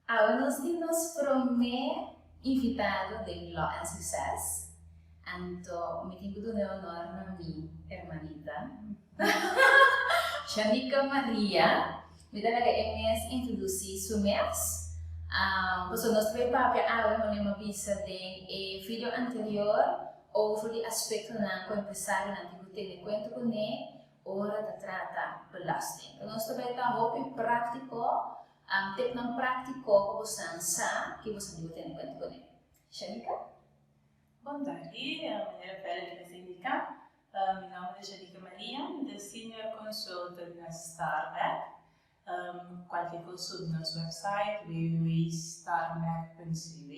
Awe nos tin nos promé invitado den Law and Success. Anto mi tin ku duna e honor na mi hermanita, Shanika Maria. Mi ta laga e mes introdusí su mes. Pasobra nos ta bai papia awe, manera mi a bisa den e video anterior, over di aspektonan ku empresarionan tin ku tene kuenta kuné ora ta trata belasting. Nos ta bai ta hopi práktiko. Tipnan práktiko pa bosan sa ki bosan tin ku tene kuenta kuné. Shanika? Bon tardi, manera Feli a indiká, mi nòmber ta Shanika Maria, mi ta Senior Consultant na Starmac. Kualke kos subi nos website www.starmac.cw.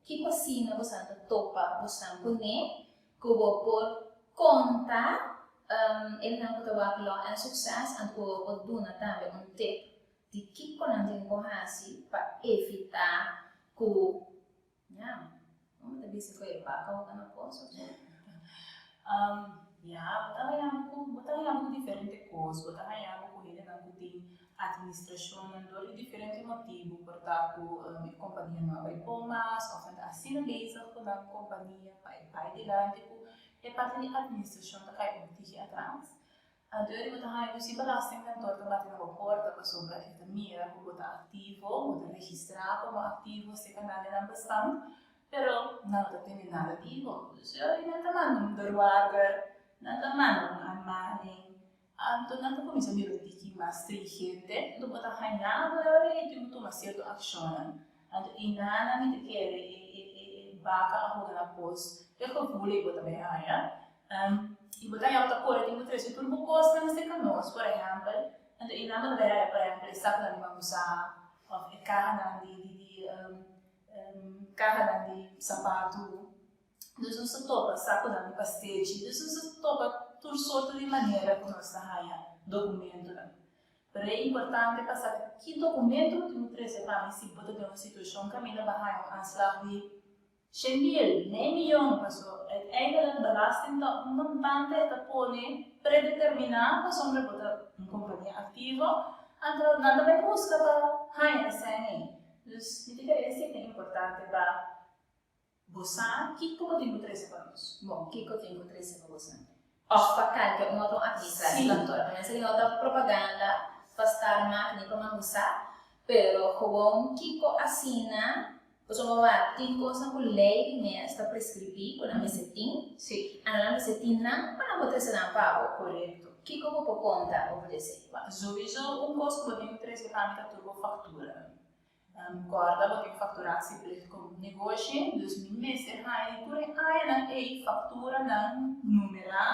Kiko asina bosan ta topa bosan kuné ku bo por konta esnan ku ta wak Law and Success anto ku bo por duna tambe un tip di kiko nan tin ku hasi pa evitá ku, ya, bo ta bisa ku e baka hoga na pos of so? Ya, bo ta haña bo ku, bo ta haña bo ku diferente kos. Bo ta haña bo ku hendenan ku tin administrashonnan dor di diferente motibu. Por ta ku e kompania no a bai bon mas òf nan ta asina bezig ku nan kompania pa e bai dilanti ku e parti di administrashon ta kai un tiki atras. Anto bo ta haña ku si belastingkantoor ta bati na bo porta pasobra e ta mira ku bo ta aktivo, bo ta registrá komo aktivo serka nan den nan bestand, pero nan no ta tene nada di bo. Dus e nan ta manda un deurwaarder, nan ta manda un aanmaning, anto nan ta kuminsá bira un tiki mas stringente, anto bo ta haña bo e ora ei tin ku tuma sierto akshonnan. Anto einan mi ta kere e baka a hoga na pos e gevoel ei bo ta bai haña. I bo ta haña bo ta kore tin ku trese tur bo kosnan serka nos, por ehèmpel. Anto einan bo ta bai haña por ehèmpel e sakunan di mangusa òf e kahanan di di di kahanan di sapatu. Dus nos ta topa sakunan di pastechi. Dus nos ta topa tur sorto di manera ku nos ta haña dokumentonan. Pero e importante pa sa ki documento bo tin ku trese pa mi si bo ta den un situacion caminda bo haña un aanslag di 100 mil, mei miyon, paso uiteindelijk belasting ta un montante e ta pone predetermina pasobra bo ta un compania activo, anto nan ta bay busca pa haña e sèn ei. Dus mi ta kere esei ta importante pa Bo sa kiko bo tin ku trese pa nos? Bon, kiko tin ku trese pa boso? Òf pa kalke un otro administra di kantor. Ta mester di no ta propaganda pa star mak ni pa mangusa, pero gewoon kiko asina, pasobra bo wak tin kosnan ku lei di mes ta preskribí ku nan mester tin, anto nan mester tin nan pa nan por trese nan pa bo. Korekto. Kiko bo por konta over di esei? Wak, souiso un kos ku bo tin ku trese pa mi ta tur bo fakturanan. Kòrda bo tin facturatieplicht komo negoshi, dus mi mester haña di tur e añanan ei fakturanan numerá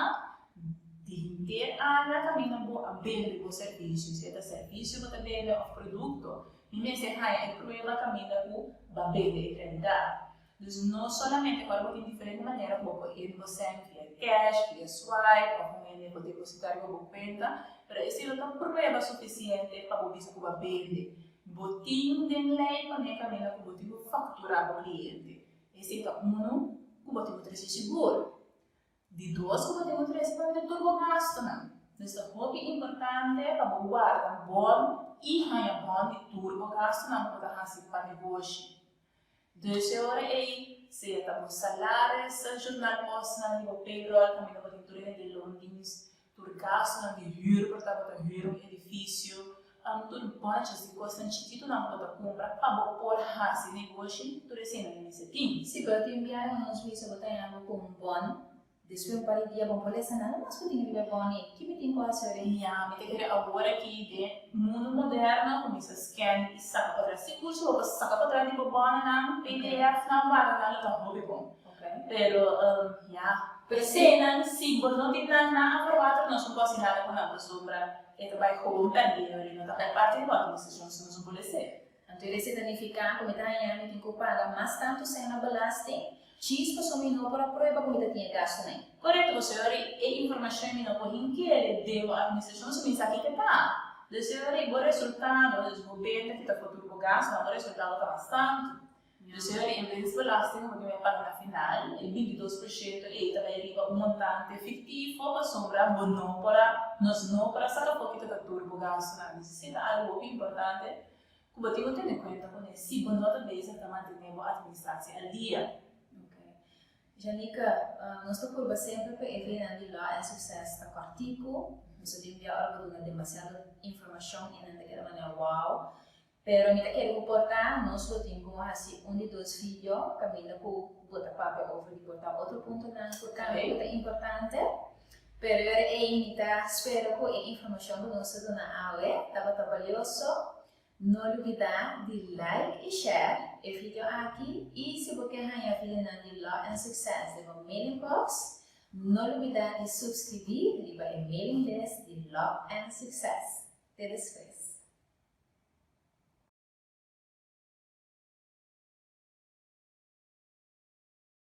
di henter aña kaminda bo a bende bo servisio, si e ta servisio bo ta bende òf produkto, mi mester haña e prueba kaminda ku bo a bende en realidat. Dus no solamente ora bo tin diferente manera ku bo por inbosèn via cash, via swipe òf un hende por depositá riba bo kuenta, pero esei no ta prueba sufisiente pa bo bisa ku bo a bende. Bo tin den lei pone kaminda ku bo tin ku fakturá bo kliente. Esei ta unu ku bo tin ku trese sigur. Di dos ku bo tin ku trese pone tur bo gastunan. Dus ta hopi importante pa bo warda bon i haña bon di tur bo gastunan ku bo ta hasi pa negoshi. Dus e ora ei, sea ta bo salaris, journalpostnan di bo payroll, kaminda bo tin tur hende loondienst, tur gastunan di hür por ta bo ta hür un edifisio, tur bònches di kosnan chikitunan ku bo ta kumpra pa bo por hasi negoshi, tur eseinan e mester tin. Sí, pero tin biaha nos bisa bo ta yama ku un bòn Despues un par di dia bo por lesa nada mas ku tin riba e boni. Ki mi tin ku hasi ora? Ya, mi ta kere awor aki den mundu moderno kuminsa scan i saka pa tras. Sigur si bo por saka pa tras di bo boninan, pdf-nan, warda nan lo ta hopi bon. Pero, ya, eseinan si bo no tin nan nan aproba nos no por hasi nada ku nan pasobra e ta bai gewoon pèrdí ora i no ta bai parti di bo administrashon si nos no por lesa e. Anto esei ta nifiká ku mi ta haña mi tin ku paga mas tantu sèn na belasting, djis pasobra mi no por a prueba ku mi ta tin e gastunan ei. Korekto, pasobra e informashon mi no por hink'é den bo administrashon si mi sa kiko ta. Dus e ora ei bo resultado, dus bo benta kita for tur bo gastunan, bo resultado ta mas tantu. Dus e ora ei en bes belasting ku bo tin bai paga na final, e 22% ei ta bai riba un montante fiktifo pasobra bo no por a, nos no por a saka for kita ta tur bo gastunan. Dus esei ta algu hopi importante. Ku bo tin ku tene kuenta kuné si bo no ta bezig ta mantené bo atministratie al dia. Ok. Janika, nos ta purba semper pa e videonan di Law and Success ta kòrtiku. Nos ta tin bia ora bo duna demasiado informashon i nan ta keda manera wow. Pero mi ta kere ku por ta nos lo tin ku hasi un di dos video kaminda ku bo ta papia over di por ta otro puntonan ku tambe ku ta importante. Pero yora ei mi ta spera ku e informashon ku nos a duna awe tabata balioso. No lubidá di like i share e video aki i si bo ke haña videonan di Law and Success den bo mailing box, no lubidá di subskribí riba e mailing list di Law and Success. Te despues!